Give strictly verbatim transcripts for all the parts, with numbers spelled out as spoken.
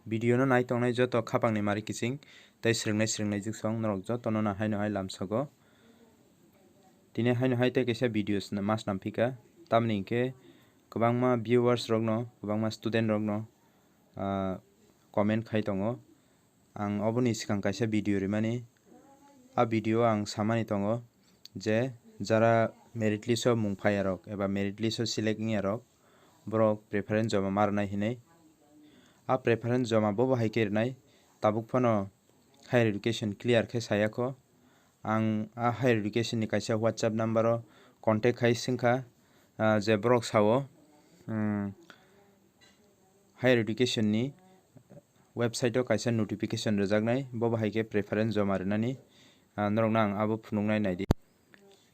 Video no nai tongnai joto khapangni mari kiching tei swrwngnai swrwngnai jiksong norok jotono no haino hai lamsogo. Tini haino hai tei kaisa video sna-, ma snam phika. Tamni hinkhe kwbangma viewers rokno, kwbangma student rokno, ah, comment khai tongo. Ang oboni swkang kaisa video rimani. A video o ang samani tongo je jara merit list o mung phaiya rok eba merit list o select wngya rok, borok preference joma ma rwnai hinwi. A preference joma bo bo hai khe rwnai, tabuk phano higher education clear khe saya kho. Ang a higher education ni kaisa WhatsApp number o contact khai swngkha, ah, je borok sao, hmm, higher education ni website o kaisa notification rwjaknai, bo bahai khe preference joma rwnani, ah, norokno ang abo phunuknai naidi.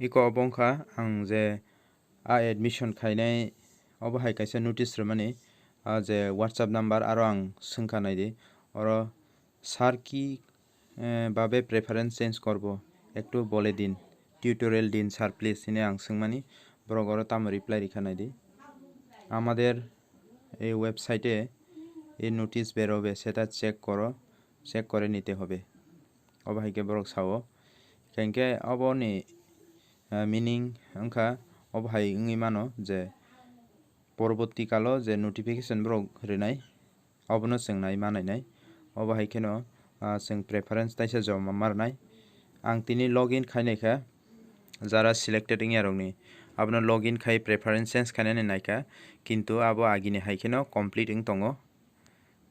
Iko obo wngkha ang je a admission khainai, obo hai kaisa notice rwmani, ah, je WhatsApp number aro ang swngkha naidi, oro sir ki, eh, babe preference change korbo, ektu bole din, tutorial din sir please hinwi ang swngmani, borok oro tamo reply rikha naidi. আমাদের এই ওয়েবসাইটে এই নোটিশ বেরোবে, সেটা চেক করো, চেক করে নিতে হবে. Obo hai khe borok sao. Hinkhe oboni, ah, meaning wngkha obo hai wngwi mano je poroboti kalo je notification borok rinai, obono chwng nai ma nainai. Obo hai kheno, ah, chwng preference taisa joma ma rwnai. Ang tini login khai naikha jara selected wngya rokni. Abono login khai preference change khainani naikha, kintu abo agini hai kheno complete wng tongo.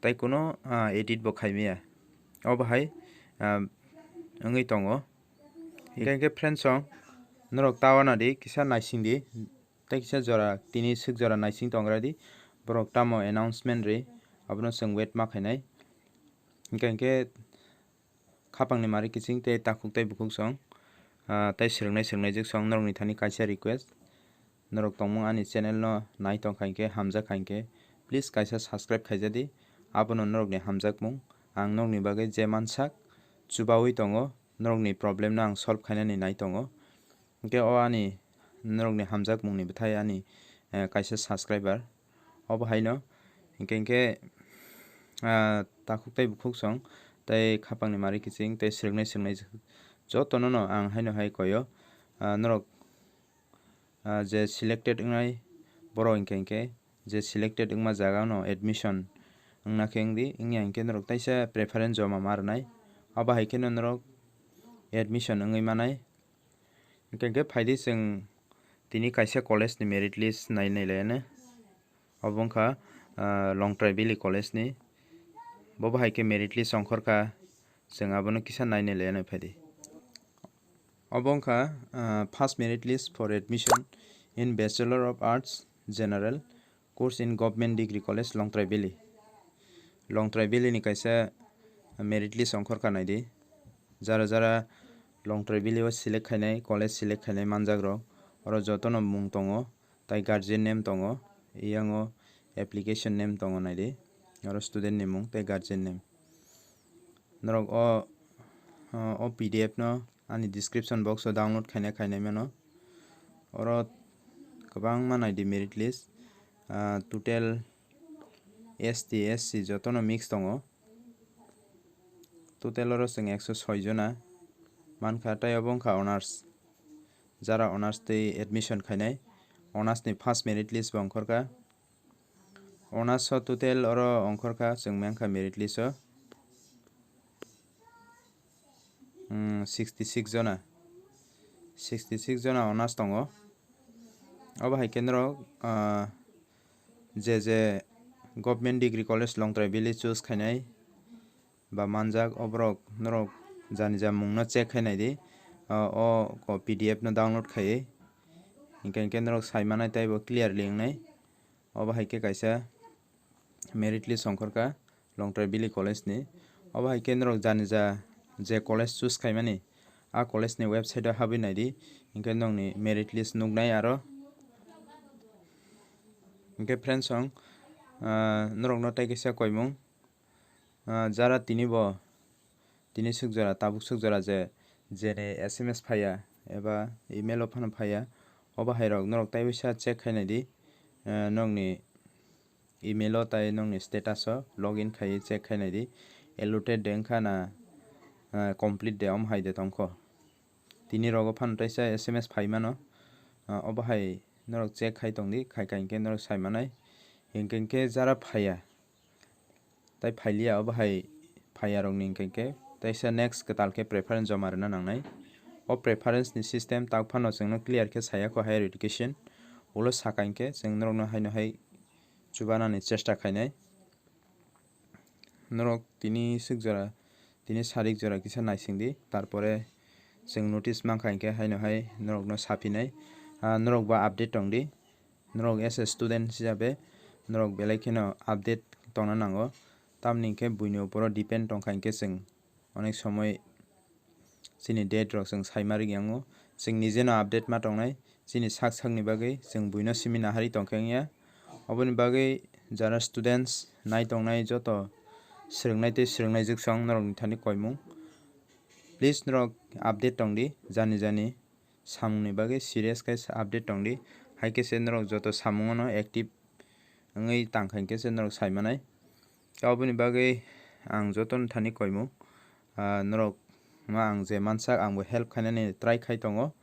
Tai kuno, ah, edit bo khai maya. Obo hai, ah, wngwi tongo. Hinkhe, hinkhe friends song, norok tawana di, kisa naising di. Tei kisa jora, tini swk jora naising tongra di. Borok tamo announcement ri, abono chwng wait ma khainai. Hinkhe, hinkhe khapangni mari kiching tei takhuk tei bukhuk song, ah, tei swrwngnai swrwngnai jwk song norokni thani kaisa request. Norok tongmung ani channel no nai tong kha hinkhe, hamjak kha hinkhe, please kaisa subscribe khaijadi. Abono norokni hamjakmung. Ang norokni bagwi je mansak, chubaui tongo, norokni problem no ang solve khainani nai tongo. Hinkhe o ani norokni hamjakmungni bwthai ani, eh, kaisa subscriber. Obo haino hinkhe, hinkhe, ah, takhuk tei bukhuk song tei khapangni mari kiching tei swrwngnai swrwngnai jotono no ang haino hai koyo. Ah, norok, ah, je selected wngnai borok hinkhe, hinkhe je selected wngma jaga no admission wngna khe wngdi, wngya hinkhe norok taisa preference joma ma rwnai. Obo hai kheno norok admission wngwi manai. Hinkhe, hinkhe phaidi chwng tini kaisa college ni merit list nai nai laiano. Obo wngkha, ah, Longtrai Valley College ni. Bo bahai khe merit list ongkhor kha, chwng abono kisa nai nai laiano phaidi. Obo wngkha, ah, first merit list for admission in Bachelor of Arts General course in Government Degree College, Longtrai Valley. Longtrai Valley ni kaisa merit list ongkhor kha naidi. Jara jara Longtrai Valley o select khainai, college select khainai manjak rok. Oro jotono mung tongo, tai guardian name tongo, eyango application name tongo naidi. Oro student ni mung tei guardian name. Norok o, o P D F no ani description box o download khaina khainai mano. Oro kwbangma naidi merit list, ah, total S T, S C jotono mix tongo. Total oro chwng ekso soi jona mankha, tei obo wngkha honors. Jara honors tei admission khainai, honors ni first merit list bo ongkhorkha. Honors o total oro ongkhorkha, chwng mankha merit list o, hmm, sixty six jona, sixty six jona honors tongo. Obo hai khe norok, ah, je je Government Degree College Longtrai Valley choose khainai ba manjak, o borok norok jani ja mungno check khai naidi. O, o P D F no download khaiwi hinkhe, hinkhe norok sai manai tei bo clearly wngnai. Obo hai khe kaisa merit list ongkhorkha Longtrai Valley College ni. Obo hai khe norok jani ja je college choose khaimani, a college ni website o habwi naidi, hinkhe nokni merit list nuknai aro. Hinkhe friends song, ah, norokno tei kaisa koimung, ah, jara tini bo, tini swk jora, tabuk swk jora je, jene S M S phaiya eba email o phano phaiya, obo hai rok norok tei bisa check khai naidi, ah, nokni email o tai nokni status o login khai check khai nai di, allotted de wngkha na, ah, complete de, om hai de tongkho. Tini rogo phano taisa S M S phai mano, ah, obo hai norok check khai tong di, khai khai hwnkhe norok sai manai. Hinkhe hwnkhe jara phaiya, tai phailiya, obo hai phaiya rokni hinkhe taisa next kwtal khe preference joma rwna nangnai. O preference ni system tak phano chwngno clear khe saya kho higher education, ulo saka hinkhe chwng norokno haino hai chubanani chesta khainai. Norok tini swk jora, tini sarik jora kisa naising di, tarpore chwng notice mankha hinkhe haino hai norokno saphinai. Ah, norok bo update tong di, norok as a student hisabe norok belai kheno update tongna nango, tamni hinkhe buini uporo depend tongkha hinkhe chwng onek somoi chini date rok chwng saima rwgwi yango. Chwng nijeno update ma tongnai, chini sak sakni bagwi chwng buino simi naharwi tongkha wngya. Oboni bagwi jara students nai tongnai joto swrwngnai tei swrwngnai jwk song norokni thani koimung. Please norok update tong di, jani jani samungni bagwi serious khe update tong di. Hai khe se norok joto samungono active wngwi tang kha hinkhe se norok sai manai. Aboni bagwi ang jotono thani koimung, ah, norok no ang je mansak ang bo help khainani try khai tongo.